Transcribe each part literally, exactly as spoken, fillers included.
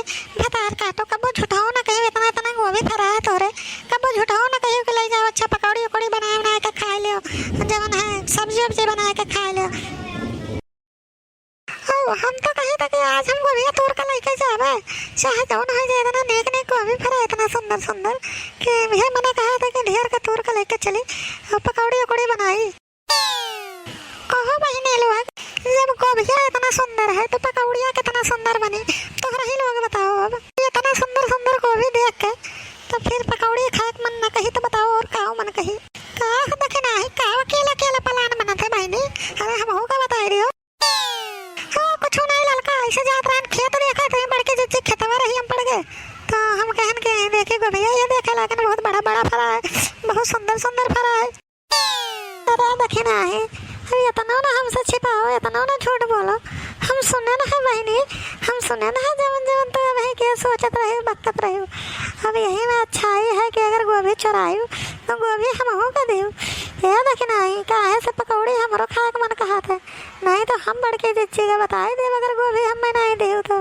भतार काटो, कबो झूठाओ ना कहियो, इतना, इतना गोभी फरा है तोरे, कबो झूठाओ ना कहियो कि लइ जाओ, अच्छा पकौड़ी उकौड़ी बनाए, बनाए के खाए लियो, जवन है सब्जी उब्जी बनाए के खाए लियो। ओ, हम तो कहे थे कि आज हम गोभिया तोड़ के लइके जाबे, चाहे जौन हो जाए, इतना नेक नेक गोभी फरा, इतना सुंदर सुंदर, कि हे मने कहा था कि ढेर के तोड़ के लइके चली, और पकौड़ी उकौड़ी बनाई। कहो बहिनी लोग, जब गोभिया इतना सुंदर है, तो पकौड़िया कितना सुंदर बनी? तोहरा ही लोग बताओ, अब इतना सुंदर सुंदर गोभी देख के, तो फिर पकौड़ी खाए के मन न कही, तो बताओ और का मन कही? का देखी नाही, का अकेला अकेला plan बनत है बहिनी? अरे हमहू का बताई रही हो? हाँ, कुछ नहीं ललका, ऐसे जात रहन खेत देखा थे, बड़की जिज्जी खेतवा रही हम पड़ गए, तो हम कहन के देखे गोभिया, ये देखे लेकिन बहुत बड़ा बड़ा फरा है, बहुत सुंदर सुंदर फरा है। अरे देखी नाही, अब इतना ना हमसे छिपाओ, इतना ना झूठ बोलो। हम सुने ना है बहिनी, हम सुने ना है जवन जवन तू अबही के सोचत रहे, बकत रहे। अब यही में अच्छाई है कि अगर गोभी चुराई, तो गोभी हमहू का देऊ। ये देखी नाही, काहे से पकौड़ी हमरो खाए के मन कहत है, नहीं तो हम बड़की जिज्जी का बताई देब अगर गोभी हमें नहीं देऊ तो।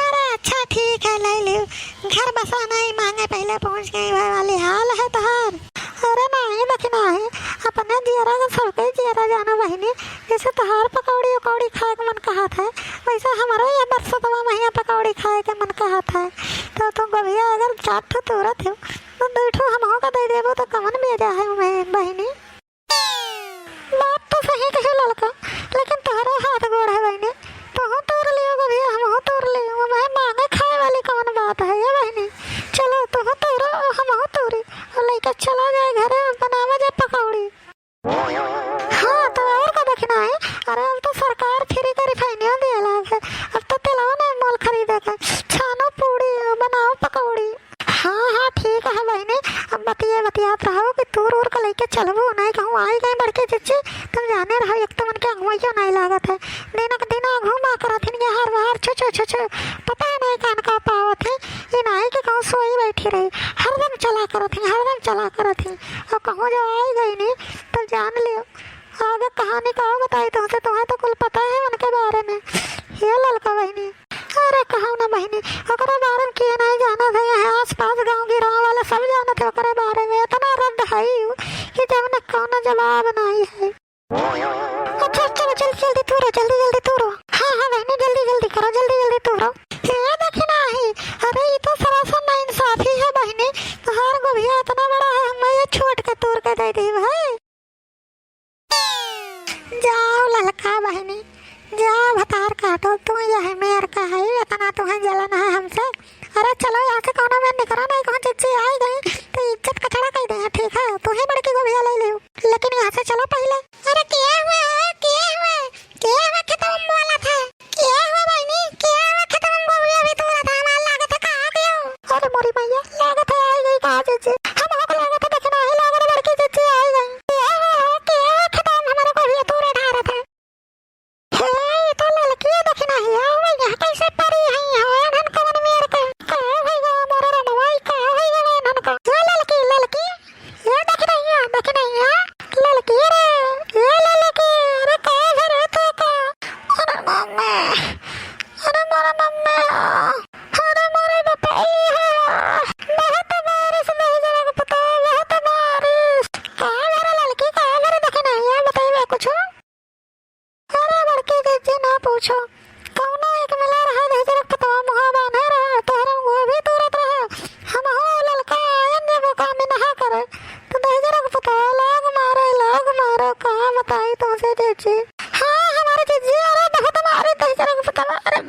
अरे अच्छा ठीक है, ले लियो। घर बसा नहीं मांगे, पहले पहुंच गई, वह वाली हाल है तोहार। अरे नाही देखी नाही, अपने जियरा के सबके जियरा जानो बहिनी, जैसे तोहार पकौड़ी उकौड़ी खाए के मन कहत है, वैसे हमरो ये बरसतवा में यहाँ पकौड़ी खाए के मन कहत है। तो तू गोभिया अगर चार ठो तोरत हो, तो दू ठो हमहू का दे देबो, तो कवन बेजा है उमें बहिनी? बात तो सही कहे ललका, लेकिन तोहरे हाथ गोड़ है बहिनी, तोहू तोड़ लियो गोभिया, हमहू तोड़ लियो, मैं मांगे खाए वाली कौन बात है ये बहिनी? चलो तोहू तोड़ो, हमहू तोड़ी, और लइके चला जाए घरे, बनावा जाए पकौड़ी। हाँ, तो और का देखना है? अरे अब तो सरकार free का रिफाइनियो दिए लाग है, अब तो तेलवा नहीं मोल खरीदे के, छानो पूड़ी, बनाओ पकौड़ी। हाँ, हाँ, ठीक है बहिनी, अब बतिया बतियात रहो कि तूर उर के लइके चलबू, नहीं कहूँ आई गई बड़की जिज्जी, तुम जाने रहो, एक तो उनके अंगुइयो नहीं लागत है, दिनक दिन घूमा करत हिन ये हर बाहर छु छु छु छु, पता है नहीं कान का पावत है, ये नहीं कि कहूँ सोई बैठी रही, हरदम चला करत ही, हरदम चला करत ही, और कहूँ जो आई गई नी, तो जान लियो, आगे कहानी का बताई तुमसे, तुम्हें तो कुल पता है उनके बारे में, ये ललका बहिनी। अरे कहू ना बहिनी, ओकरे बारे में के नहीं जानत है, यहाँ आस पास गाँव गिराव वाला सब जानत है ओकरे बारे में। इतना रद्द है उ कि जवन कौनो जवाब नहीं है। अच्छा चलो जल्दी जल्दी तूरो, जल्दी जल्दी तूरो। हाँ हाँ बहिनी, जल्दी जल्दी करो, जल्दी जल्दी तूरो। ये देखी नाही, अरे ये तो सरासर नाइंसाफी है बहिनी, तोहार गोभिया इतना बड़ा है, हमें ये छोट के तूर के दे दी भाई। जाओ ललका बहिनी, जाओ भतार काटो, तू यह मेर का है, इतना तुम्हें जलन है हमसे। अरे चलो यहाँ से, कौनो में निकरा नहीं, कौन चीज आई गई तो इज्जत कचड़ा कर दे, ठीक है? तू ही बड़की गोभिया ले लियो, लेकिन यहाँ से चलो पहले। अरे क्या हुआ है, क्या हुआ है, क्या हुआ खेतवा में बोला था? क्या हुआ बहिनी, क्या हुआ खेतवा में गोभिया भी तोड़ा था, हमार लागत है कहाँ गयो? अरे मोरी मैया, लागत है आई गई कहाँ चीज? हम लोग लागत है देखना ही लागत है बड़की चीज आई गई। क्या हुआ, क्या हुआ खेतवा में हमारे गोभिया तोड़े ढारत है? हे, ई तो ललकी देखी नाही, आवा यहाँ कैसे परी है, यहाँ एनहन कवन मेर के? का होई गवा मोरे रनवा, ई का होई गवा एनहन का? ये ललकी, ललकी, ये देखी नहीं है, देखी नहीं है, ललकी रे, ये ललकी, अरे का है रे तू का? अरे मम्मी, अरे मोरे मम्मी, अरे मोरे बापा, ई है, बहुत बारिश नहीं जरा पता, बहुत बारिश। का मेरे ललकी, का मेरे देखी नहीं है, बताइए कुछ। अरे बड़की जिज्जी ना पूछो, कौनो एक मिला रहा दहिजरक पुतवा मुहा बान्हे रहा, तोहरे गोभी तूरत रहा, हमहू ललका आयन जब ओका में नहा करे, तो दहिजरक पुतवा लाग मारे, लाग मारे, का बताई तोसे जिज्जी। हाँ, हमारे जिज्जी, अरे बहुत मारे दहिजरक पुतवा, अरे